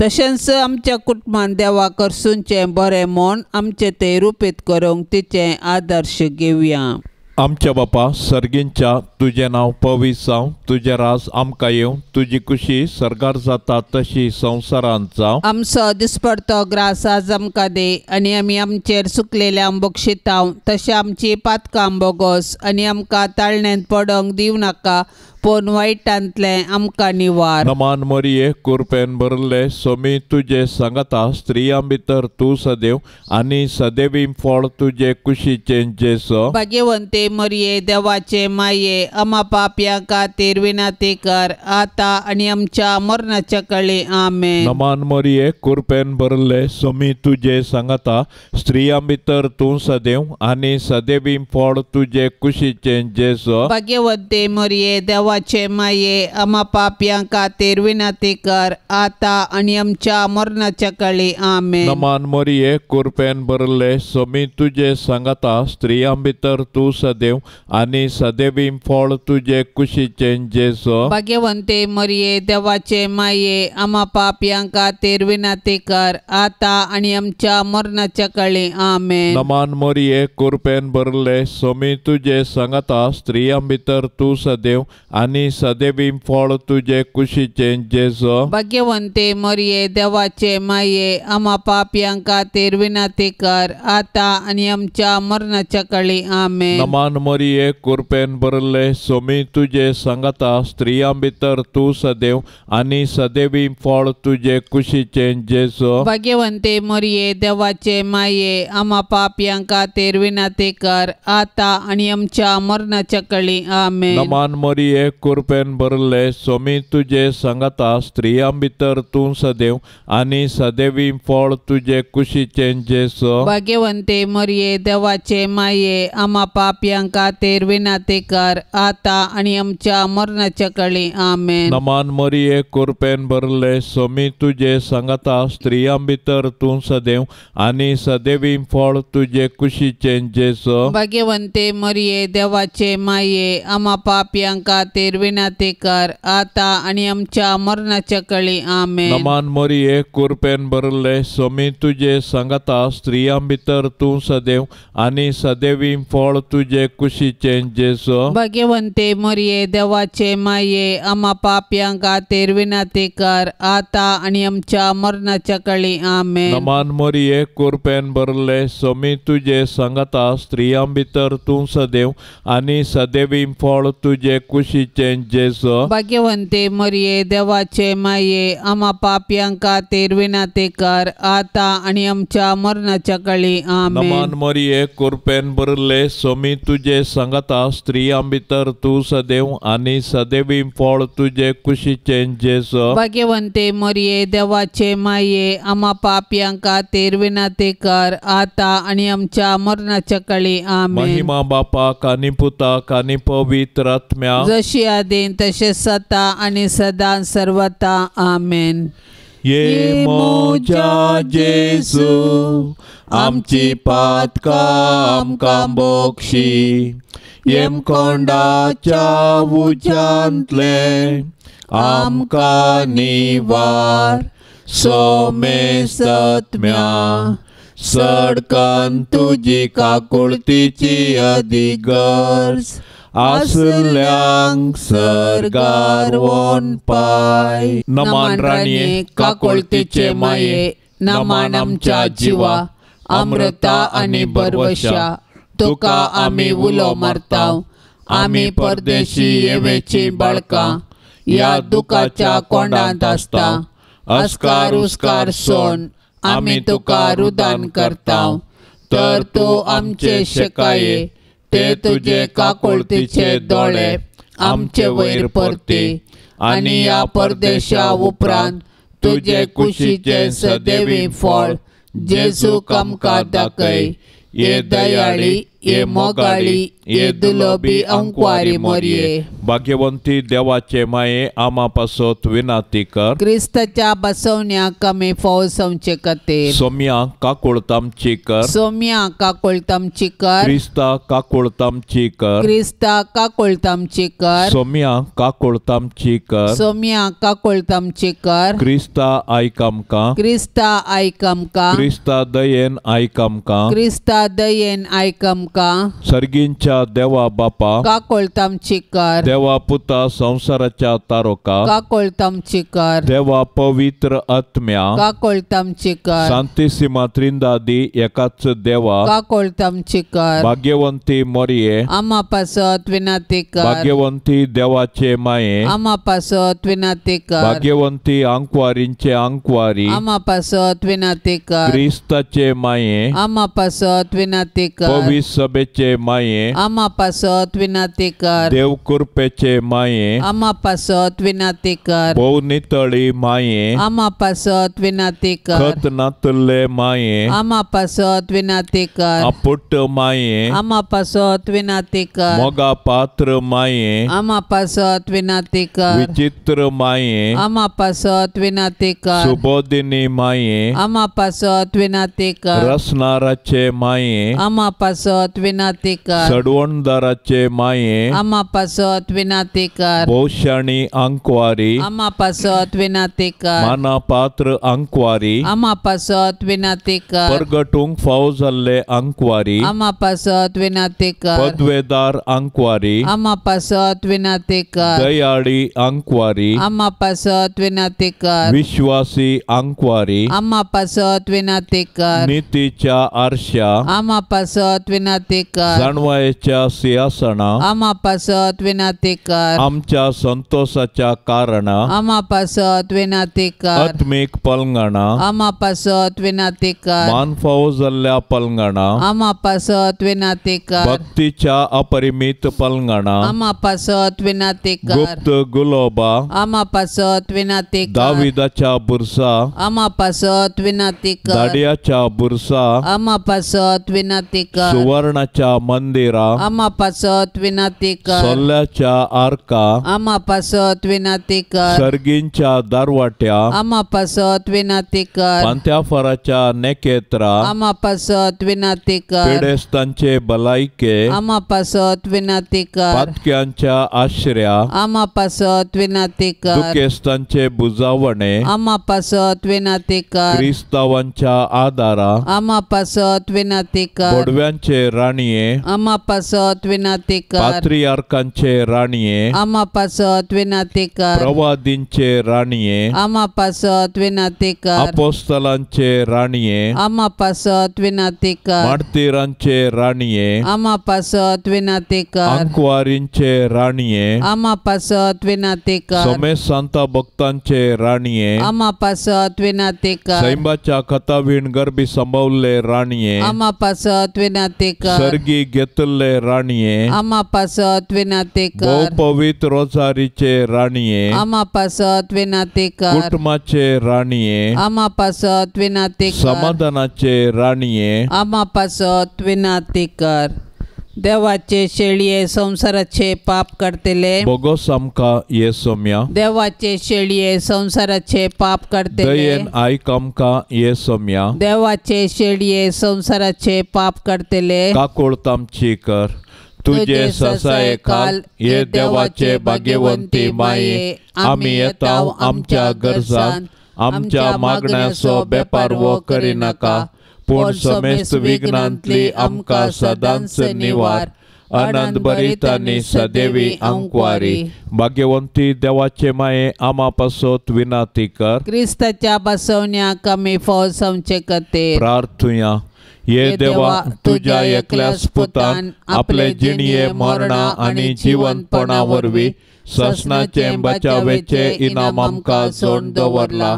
तशेंच आमच्या कुटुंबान देवा करसूनचें बरें म्हूण आमचें तें रुपीत करूंक तिचें आदर्श घेवया। आमच्या बापा सर्गींच्या तुजें नांव पवित्र जावं, तुजें राज आमकां येवं, तुजी कुशी सर्गार जाता तशी संवसारांत जावं। आमचो दिसपडतो ग्रास आज आमकां दी आनी आमी आमचेर सुकलेल्या बक्षितांव तशें आमची पातकां बोगोस आनी आमकां ताळण्यांत पडोंक दिवं नाका पूण वायटांतलें आमकां निवार। नमान मरिये कुरपेन भरले सोमी तुजे सांगाता, स्त्रियां भितर तूं सदैव आनी सदैवी फळ तुजे कुशीचें जेजू। भाग्यवंते मरिये देवाचे माये आमा पापयां खातीर विनंती कर आता आनी आमच्या मरणाच्या काळी आमेन। नमान मरिये कुरपेन भरले सोमी तुजे सांगाता, स्त्रियां भितर तूं सदैव आनी सदैवी फळ तुजे कुशीचें जेजू। भाग्यवंते मरिये देवा देवाचे माये आमा पापयां खातीर विनंती कर आता आनी आमच्या मरणाच्या काळी आमेन। नमान मोरये कुरपेन भरले सोमी तुजे सांगाता स्त्रियां भितर तूं सदैव आनी सदैवी फळ तुजे कुशीचें जेजू। भाग्यवंते मोरये देवाचे माये आमा पापयां खातीर विनंती कर आता आनी आमच्या मरणाच्या काळी आमेन। नमान मोरये कुरपेन भरले सोमी तुजे सांगाता स्त्रियां भितर तूं सदैव आनी सदैवी फळ तुजे कुशीचें जेजू। भाग्यवंते मोरये देवाचे माये आमा पापयां खातीर विनंती कर आता आनी आमच्या मरणाच्या काळी आमेन। नमान मोरये कुरपेन भरले सोमी तुजे सांगाता स्त्रियां भितर तूं सदैव आनी सदैवी फळ तुजे कुशीचें जेजू। भाग्यवंते मोरये देवाचे माये आमा पापयां खातीर विनंती कर आता आनी आमच्या मरणाच्या काळी आमेन। नमान मोरये कुरपेन भरले सोमी तुजे सांगाता स्त्रियां भितर तूं सदैव आनी सदैवी फळ तुजे कुशीचें जेजू। भाग्यवंते मोरये देवाचे माये आमा पापयां खातीर विनंती कर आता आनी आमच्या मरणाच्या काळी आमेन। नमान मोरये कुरपेन भरले सोमी तुजे सांगाता स्त्रियां भितर तूं सदैव आनी सदैवी फळ तुजे कुशीचें जेजू। भाग्यवंते मोरये देवाचे माये आमा पापयां खातीर विनंती कर आता आनी आमच्या मरणाच्या काळी आमेन। नमान मोरये कुरपेन भरले सोमी तुजे सांगाता स्त्रियां भितर तूं सदैव आनी सदैवी फळ तुजे कुशीचें जेजू। भाग्यवंते मोरये देवाचे माये आमा पापयां खातीर विनंती कर आता आनी आमच्या मरणाच्या काळी आमेन। नमान मोरये कुरपेन भरले सोमी तुजे सांगाता स्त्रियां भितर तूं सदैव आनी सदैवी फळ तुजे कुशीचें जेजू। भाग्यवंते मोरये देवाचे माये आमा पापयां खातीर विनंती कर आता आनी आमच्या मरणाच्या काळी आमेन। नमान मोरये कुरपेन भरले सोमी तुजे सांगाता स्त्रियां भितर तूं सदैव आनी सदैवी फळ तुजे कुशीचें जेजू। भाग्यवंते मोरये देवाचे माये आमा पापयां खातीर विनंती कर आता आनी आमच्या मरणाच्या काळी आमेन। महिमा बापाक आनी पुताक आनी पवित्र आत्म्याक, जशी आदीन तशें सता आनी सदां सर्वता आमेन। ये मोजा जेजू आमची पातकां आमकां बोक्षी, येमकोंडाच्या उज्यांतलें आमकां निवार, सोमेसत्म्या सडकन तुजी काकुळतीची अधिगर्ज आसल्यांक सर्गार वोन पाय। नमान राणये काकुळतीचे माये, नमान आमच्या जिवा अमृता आनी बरवशा, तुका आमी उलो मारता। आमी परदेशी येवेची बाळकां ह्या दुखाच्या कोंडांत आसता, अस्कार उस्कार सोन आमी तुका रुदान करता। तर तूं आमचे शेकाये ते तुजे काकुळतीचे दोळे आमचे वयर परती आनी ह्या परदेशा उपरांत तुजे कुशीचें सदैवी फळ जेजूक आमकां दाखय। ये दयाळी, ये मोगाळी, ये दुलोबी अंकवारी मोरये। भाग्यवंती देवाचे माये आमा पासत विनंती कर। क्रिस्ताच्या बसवण्याक आमी फाव जावचे खातीर। सोम्या काकुळत आमची कर। सोम्या काकुळत आमची कर। क्रिस्ता काकुळत आमची कर। क्रिस्ता काकुळत आमची कर। सोम्या काकुळत आमची कर। सोम्या काकुळत आमची कर। क्रिस्ता आयक आमकां। क्रिस्ता आयक आमकां। क्रिस्ता दयेन आयक आमकां। क्रिस्ता दयेन आयक आमकां। सर्गींच्या देवा बापा काकुळत आमची कर। देवा पुता संवसाराच्या तारोका काकुळत आमची कर। देवा पवित्र आत्म्या काकुळत आमची कर। शांतिसीमा त्रिंदादी एकाच देवा काकुळत आमची कर। भाग्यवंती मोरये आमा पासत विनंती कर। भाग्यवंती देवाचे माये आमा पासत विनंती कर। भाग्यवंती आंकवारींचे आंकवारी आमा पासत विनंती कर। क्रिस्ताचे माये आमा पासत विनंती कर। पवित्र सभेचे माये आमा पासत विनाती कर देव कृपेचे माये आमा पासत विनाती कर भोव नितळी माये आमा पासत विनाती कर खत नातुल्ले माये आमा पासत विनाती कर आपुट्ट माये आमा पासत विनाती कर मोगा पात्र माये आमा पासत विनाती कर विचित्र माये आमा पासत विनाती कर सुबोधिनी माये आमा पासत विनाती कर रसनाराचे माये आमा पासत विनाती कर सडवणदाराचे माये आमा पासत विनाती कर भोवशाणी आंकवारी आमा पासत विनाती कर माना पात्र आंकवारी आमा पासत विनाती कर परगटूंक फाव जाल्ले आंकवारी आमा पासत विनाती कर पदवेदार आंकवारी आमा पासत विनाती कर दयाळी आंकवारी आमा पासत विनाती कर विश्वासी आंकवारी आमा पासत विनाती कर नितीच्या आरशा आमा पासत विनाती कर जाणवायेच्या सिंहासना आमा पासत विनाती कर आमच्या संतोषाच्या कारणा आमा पासत विनाती कर आत्मीक पलंगणा आमा पासत विनाती कर मान फावो जाल्ल्या पलंगणा आमा पासत विनाती कर भक्तीच्या अपरिमित पलंगणा आमा पासत विनाती कर गुप्त गुलोबा आमा पासत विनाती कर दाविदाच्या बुरसा आमा पासत विनाती कर दाडियाच्या बुरसा आमा पासत विनाती कर सुवर्णाच्या मंदिरा आमा पासत विनाती कर सोल्ल्याच्या आरका आमा पासत विनाती कर सर्गींच्या दारवाट्या आमा पासत विनाती कर पांत्याफराच्या नेकेत्रा आमा पासत विनाती कर पिडेस्तांचे भलायके आमा पासत विनाती कर पातक्यांच्या आश्र्या आमा पासत विनाती कर दुखेस्तांचे बुजावणे आमा पासत विनाती कर क्रिस्तावांच्या आदारा आमा पासत विनाती कर बोडव्यांचे राणये आमा पासत विनाती कर पात्रियार्कांचे राणये आमा पासत विनाती कर प्रवादींचे राणये आमा पासत विनाती कर अपोस्तलांचे राणये आमा पासत विनाती कर मार्तीरांचे राणये आमा पासत विनाती कर आंकवारींचे राणये आमा पासत विनाती कर समेत सांता भक्तांचे राणये आमा पासत विनाती कर सैंबाच्या कथावीण गर्भी संभवले राणये आमा पासत विनाती कर सर्गी घेतले राणये आमा पासत विनाती कर भोव पवित्र रोजारीचे राणये आमा पासत विनाती कर कुटुंबाचे राणये आमा पासत विनाती कर समाधानाचे राणये आमा पासत विनाती कर देवाचे शेळये संसाराचे पाप करतले बोगोस आमकां ये सोम्या देवाचे शेळये संसाराचे पाप करतले दयेन आयक आमकां ये सोम्या देवाचे शेळये संसाराचे पाप करतले काकुळत आमची कर तुझे ससाये खाल ये देवाचे भाग्यवंती माये आमी येता आमच्या गरजान आमच्या मागण्याचो बेपारवो करिनाका पूण समेस्त विघ्नांतली आमकां सदांच निवार आनंद भरीत आनी सदैवी आंकवारी भाग्यवंती देवाचे माये आमा पासत विनाती कर क्रिस्ताच्या बसवण्याक आमी फौज समचे खातीर प्रार्थुया ये देवा तुझ्या एकल्याच पुतान आपले जिणये मरणा आनी जिवंतपणा वरवीं ससनाचे बचावेचे इनाम आमकां जोड दवरला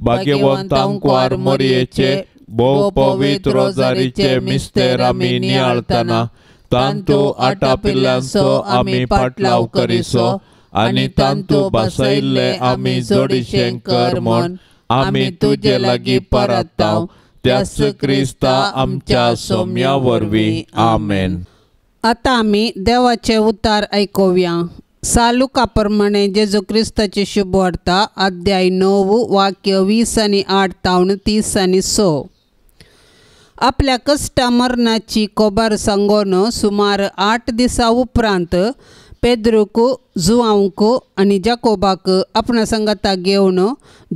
भाग्यवंत आंकवार मोरयेचे भोव पवित्र रोजारीचे मिस्तेर आमी नियाळतना तांतू आटापिल्ल्यांचो आमी पाटलाव करिसो आनी तांतू बसयल्ले आमी जोडीशें कर म्हूण आमी तुजे लागीं परताव त्याच क्रिस्ता आमच्या सोम्या वरवीं आमेन. आतां आमी देवाचे उतार आयकुया. सालुका प्रमाणे जेजू क्रिस्ताची शुभवार्ता अध्याय 9 वाक्य 20 आनी 8 तावन 30 आनी 6. आपल्या कश्टा मरणाची खबर सांगून सुमार 8 दिसां उपरांत पेद्रूक जुआंवक आनी जाकोबाक आपणा सांगाता घेवन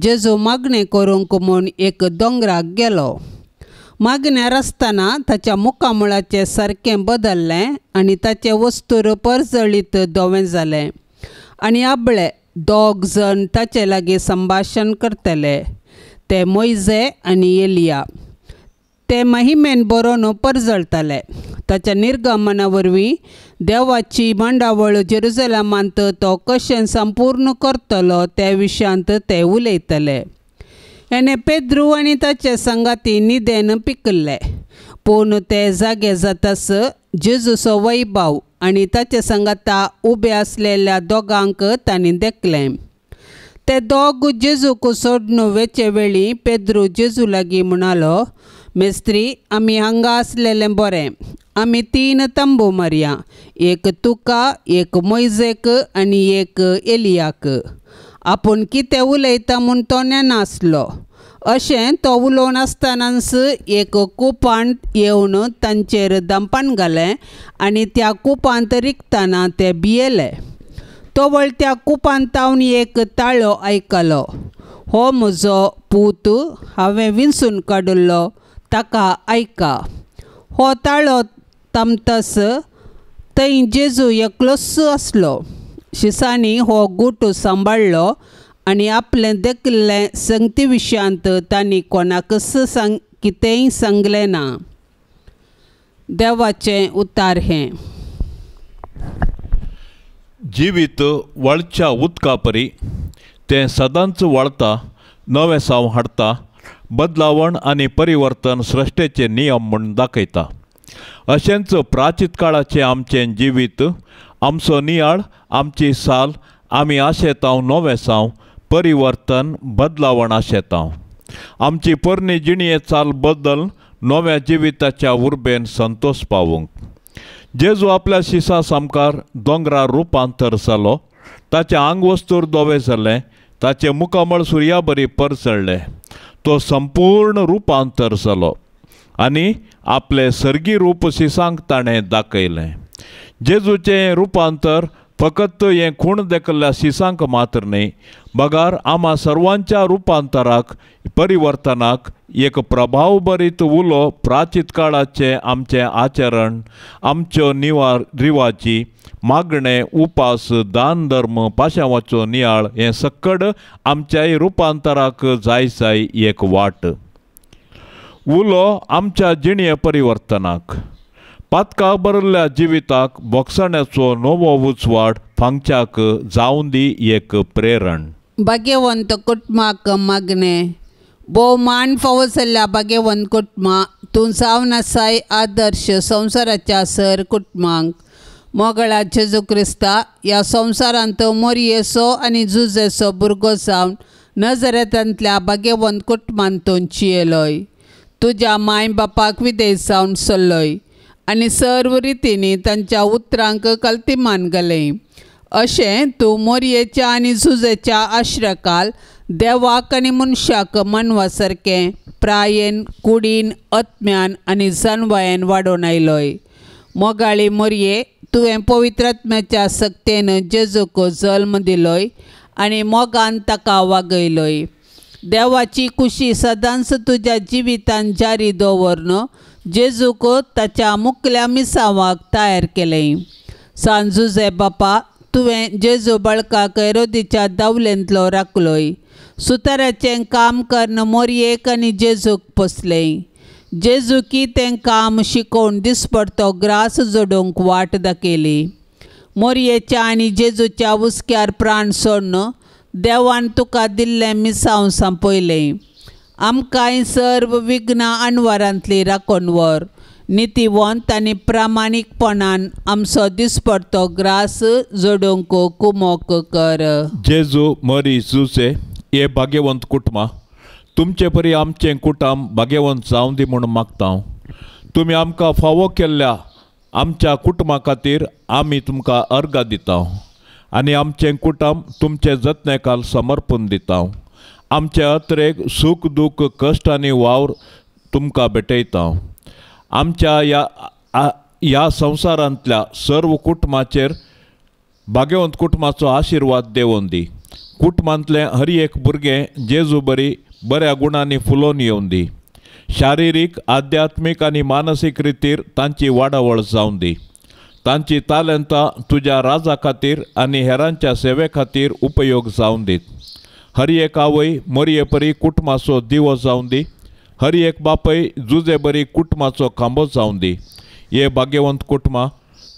जेजू मागणें करूंक म्हूण एक दोंगराक गेलो. मागण्यार आसतना ताच्या मुखामळाचें सारकें बदल्लें आनी ताचें वस्तूर परजळीत धवें जालें आनी आबळे दोग जण ताचे लागीं संभाशण करतले, ते मोयजे आनी एलिया. ते महिमेन बरोवन परजळताले. ताच्या निर्गमना वरवीं देवाची मांडावळ जेरुजलमांत तो कशें संपूर्ण करतलो त्या विशयांत ते उलयतले. हेणे पेद्रू आनी ताचे संगाती निदेन पिकल्ले, पूण ते जागे जातास जेजूचो वैभव आनी ताचे सांगाता उबे आसलेल्या दोगांक तांणी देखलें. ते दोग जेजूक सोडून वेचे वेळी पेद्रू जेजू लागीं म्हणालो, मेस्त्री, आमी हांगा आसलेलें बरें. आमी 3 तंबू मारया, एक तुका, एक मोयजेक आनी एक एलियाक. आपूण कितें उलयता म्हूण तो नेनासलो. अशें तो उलोवन आसतनाच एक कुपान येवन तांचेर दंपान घालें आनी त्या कुपांत रिगतना ते भियेले. तवळ त्या कुपान तावन एक ताळो आयकलो, हो म्हजो पूत, हांवें विंचून काडिल्लो, ताका आयका. हो ताळो तामतस थंय जेजू एकलोच आसलो. शिसांनी हो गुट सांबाळ्ळो आनी आपलें देखिल्लें संगती विशयांत तांणी कोणाकच कितेंय सांगलें ना. देवाचें उतार हें. जिवीत वळच्या उदका परी तें सदांच वळता, नवें साव हाडटा, बदलावण आनी परिवर्तन सृश्टेचे नियम म्हूण दाखयता. अशेंच प्राचीत काळाचें आमचें जिवीत, आमचो नियाळ, आमची साल, आमी आशेतांव नवें साव, परिवर्तन, बदलावण आशेतांव. आमची पोरणी जिणये चाल बदल नव्या जिविताच्या उर्बेन संतोष पावूंक. जेजू आपल्या शिसा सामकार दोंगरार रुपांतर जालो. ताचें आंगवस्तूर धवें जालें, ताचें मुखामळ सुर्या बरी परजळ्ळें. तो संपूर्ण रुपांतर जालो आनी आपलें सर्गी रूप शिसांक ताणें दाखयलें. जेजूचें रुपांतर फकत हें खूण देखिल्ल्या शिसांक मात्र न्हय, बगार आमा सर्वांच्या रुपांतराक, परिवर्तनाक एक प्रभाव भरीत उलो प्राचीत काळाचें आमचें आचरण, आमच्यो निवार रिवाजी, मागणें, उपास, दान धर्म, पाशांवाचो नियाळ हें सक्कड आमच्याय रुपांतराक जाय जाय एक वाट. उलो आमच्या जिणये परिवर्तनाक, पातका भरिल्ल्या जिविताक भोगसण्याचो नवो उजवाड फांगच्याक जावन दी एक प्रेरण. भाग्यवंत कुटुंबाक मागणें. भोवमान फावो जाल्ल्या भाग्यवंत कुटुंबा, तूं जावन आसाय आदर्श संवसाराच्या सर कुटुंबांक. मोगळा जेजू क्रिस्ता, ह्या संवसारांत मोरयेचो आनी जुजेचो भुरगो जावन नजरेतांतल्या भाग्यवंत कुटुंबांत तूं चियेलोय. तुज्या माय बापाक विदेश जावन सरलोय आनी सर्व रितींनी तांच्या उतरांक कल्तिमान घालें. अशें तूं मोरयेच्या आनी जुजेच्या आश्रकाल देवाक आनी मनशाक मानवा सारकें प्रायेन, कुडीन, आत्म्यान आनी जानवायेन वाडोवन आयलोय. मोगाळी मोरये, तुवें पवित्र आत्म्याच्या सक्तेन जेजूक जल्म दिलोय आनी मोगान ताका वागयलोय. देवाची कुशी सदांच तुज्या जिवितान जारी दवरन जेजूक ताच्या मुकल्या मिसांवाक तयार केलें. सांजुजे बापा, तुवें जेजू बाळकाक हेरोदीच्या दावलेंतलो राखलोय. सुताराचें काम करून मोरयेक आनी जेजूक पोसलें. जेजुकी तें काम शिकोवन दिसपडतो ग्रास जोडूंक वाट दाखयली. मोरयेच्या आनी जेजूच्या हुस्क्यार प्राण सोडून देवान तुका दिल्लें मिसांव सांपयलें. आमकांय सर्व विघ्नां अणवारांतली राखून व्हर. नितीवंत आनी प्रामाणीकपणान आमचो दिसपडतो ग्रास जोडूंक कुमोक कर. जेजू, मरी, जुजे हे भाग्यवंत कुटुंबां, तुमचे परी आमचें कुटुंब भाग्यवंत जावं दी म्हूण मागता. तुमी आमकां फावो केल्ल्या आमच्या कुटुंबा खातीर आमी तुमकां अर्गां दिता आनी आमचें कुटुंब तुमचे जतनेकाल समर्पण दिता. आमचे अत्रेक सूख दूख कश्ट आनी वावर तुमकां भेटयता. आमच्या ह्या संवसारांतल्या सर्व कुटुंबाचेर भाग्यवंत कुटुंबाचो आशिर्वाद देवोन दी. कुटुंबांतलें हर एक भुरगें जेजू बरी बऱ्या गुणांनी फुलोवन येवन दी. शारिरीक, आध्यात्मीक आनी मानसीक रितीर तांची वाडावळ जावन दी. तांची तालंतां तुज्या राजा खातीर आनी हेरांच्या सेवे खातीर उपयोग जावन दीत. हर एक आवय मोरये परी कुटुंबाचो दिवो जावन दी. हर एक बापय जुजे बरी कुटुंबाचो खांबो जावन दी. हे भाग्यवंत कुटुंबां,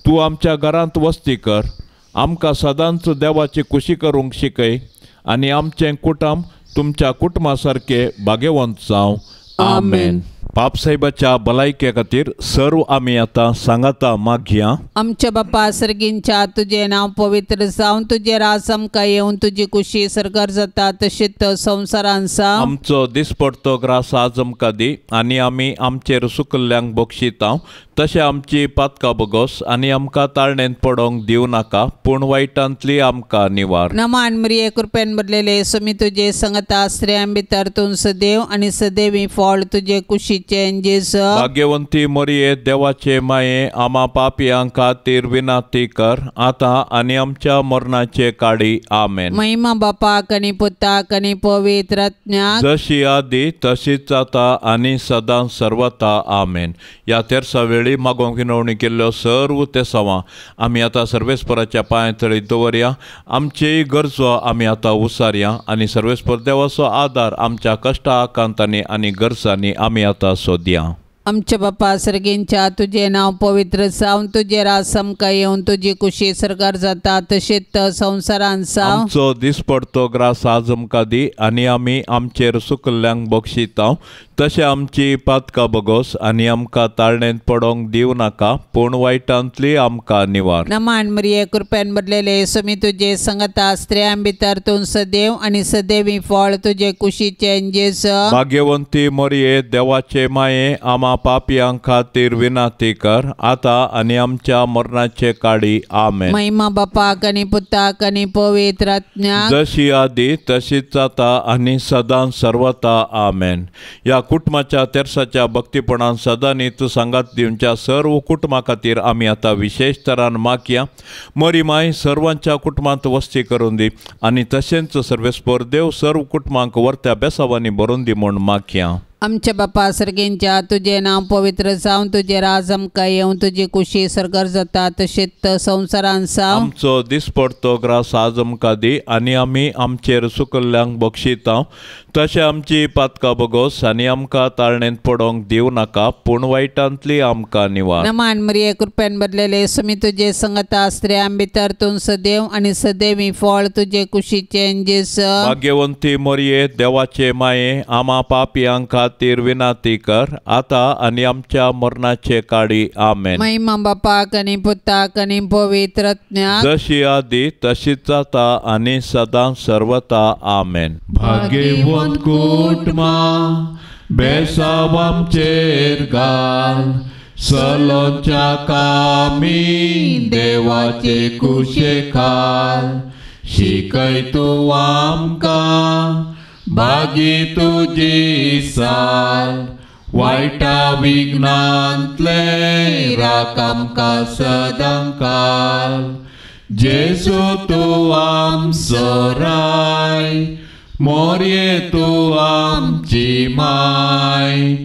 तूं आमच्या घरांत वस्ती कर. आमकां सदांच देवाची कुशी करूंक शिकय आनी आमचें कुटुंब तुमच्या कुटुंबा सारकें भाग्यवंत जावं. आमेन. बापसाहेबाच्या भलायके खातीर सर्व आमी आतां सांगाता मागया. आमच्या बापा सर्गींच्या तुजें नांव पवित्र जावन तुजें राज आमकां येवन तुजी कुशी सर्गार जाता तशीच संवसारान जावं. आमचो दिसपडतो ग्रास आज आमकां दी आनी आमी आमचेर सुकल्ल्यांक बक्षिता तशें आमची पातकां बगोस आनी आमकां ताळणेंत पडोंक दिवं नाका पूण वायटांतली आमकां निवार. नमान मरिये कृपेन भरलेले स्वामी तुजे संगता स्त्रियां भितर तूं सदैव आनी सदैवी फळ तुजे कुशीचें जेजू. भाग्यवंती मरिये देवाचे माये आमा पापयां खातीर विनाती कर आतां आनी आमच्या मरणाचे काडी. आमेन. महिमा बापाक आनी पुताक आनी पवित्र आत्म्याक जशी आदी तशीच आतां आनी सदां सर्वता. आमेन. ह्या तेरसा वेळी मागोवंक विनवणी केल्ल्यो सर्व तेसावां आमी आतां सर्वेस्पराच्या पांया तळी दवरया. आमचेय गरजो आमी आतां उसारया आनी सर्वेस्पर देवाचो आदार आमच्या कश्टा आकांतांनी आनी गरजांनी आमी आतां सोदया. आमच्या बापा सर्गींच्या तुजें नांव पवित्र जावन तुजें राज आमकां येवन तुजी कुशी सर्गार जाता तशीच संवसारान जावं. आमचो दिसपडतो ग्रास आज आमकां दी आनी आमी आमचेर सुकल्ल्यांक बक्षिता तशें आमची पातकां बगोस आनी आमकां ताळणेंत पडोंक दिवं नाका पूण वायटांतली आमकां निवार. नमान मरिये कृपेन भरलेले स्वामी तुजे संगता स्त्रियां भितर तूं सदैव आनी सदैवी फळ तुजे कुशीचें जेजू. भाग्यवंती मरिये देवाचे माये आमा पापयां खातीर विनाती कर आतां आनी आमच्या मरणाचे काडी. आमेन. महिमा बापाक आनी पुताक आनी पवित्र आत्म्याक जशी आदी तशीच आतां आनी सदां सर्वता. आमेन. ह्या कुटुंबाच्या तेरसाच्या भक्तीपणान सदांनी सांगात दिवच्या सर्व कुटुंबा खातीर आमी आतां विशेश तरान मागया. मरी माय सर्वांच्या कुटुंबांत वस्ती करून दी आनी तशेंच सर्वेस्पर देव सर्व कुटुंबांक वर्त्या बेसावांनी भरून दी म्हूण मागया. आमच्या बापा सर्गींच्या तुजें नांव पवित्र जावन तुजें राज आमकां येवन तुजी कुशी सर्गार जाता तशीच संवसारान जावं. आमचो दिसपडतो ग्रास आज आमकां दी आनी आमी आमचेर सुकल्ल्यांक बक्षिता तशें आमची पातकां बगोस आनी आमकां ताळणेंत पडोंक दिवं नाका पूण वायटांतली आमकां निवार. नमान मरिये कृपेन भरलेले स्वामी तुजे संगता स्त्रियां भितर तूं सदैव आनी सदैवी फळ तुजे कुशीचें जेजू. भाग्यवंती मरिये देवाचे माये आमा पापयां खातीर विनाती कर आतां आनी आमच्या मरणाचे काडी. आमेन. महिमा बापाक आनी पुताक आनी पवित्र आत्म्याक जशी आदी तशीच आतां आनी सदां सर्वता. आमेन. भाग्यवंत कुटुंबा बेसाव आमचेर घाल सलोच्या कामी देवाचे कुशे खाल शिकय तूं आमकां बागी तुजी साल वायटा विघ्नांतले राख आमकां सदां काल. जेजू तूं आमचो राय मोरये तूं आमची माय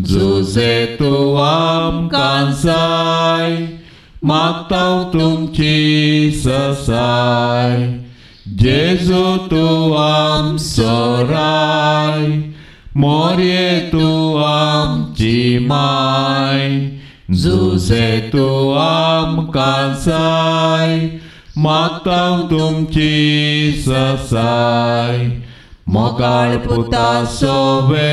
जुजे तूं आमकां जाय मागता तुमची ससाय. जेजू तूं आमचो राय मोरये तूं आमची माय जुजे तूं आमकां जाय मागता तुमची ससाय. मोगाळ पुता सोवे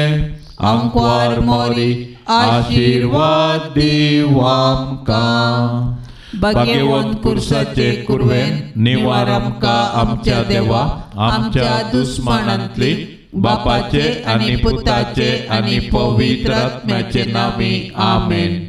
आंकवार मोरी आशिर्वाद दिव आमकां. भाग्यवंत कुर्साचे कुरवेन निवार आमकां आमच्या देवा आमच्या दुस्मानांतली बापाचे आनी पुताचे आनी पवित्र आत्म्याचे नामी. आमेन.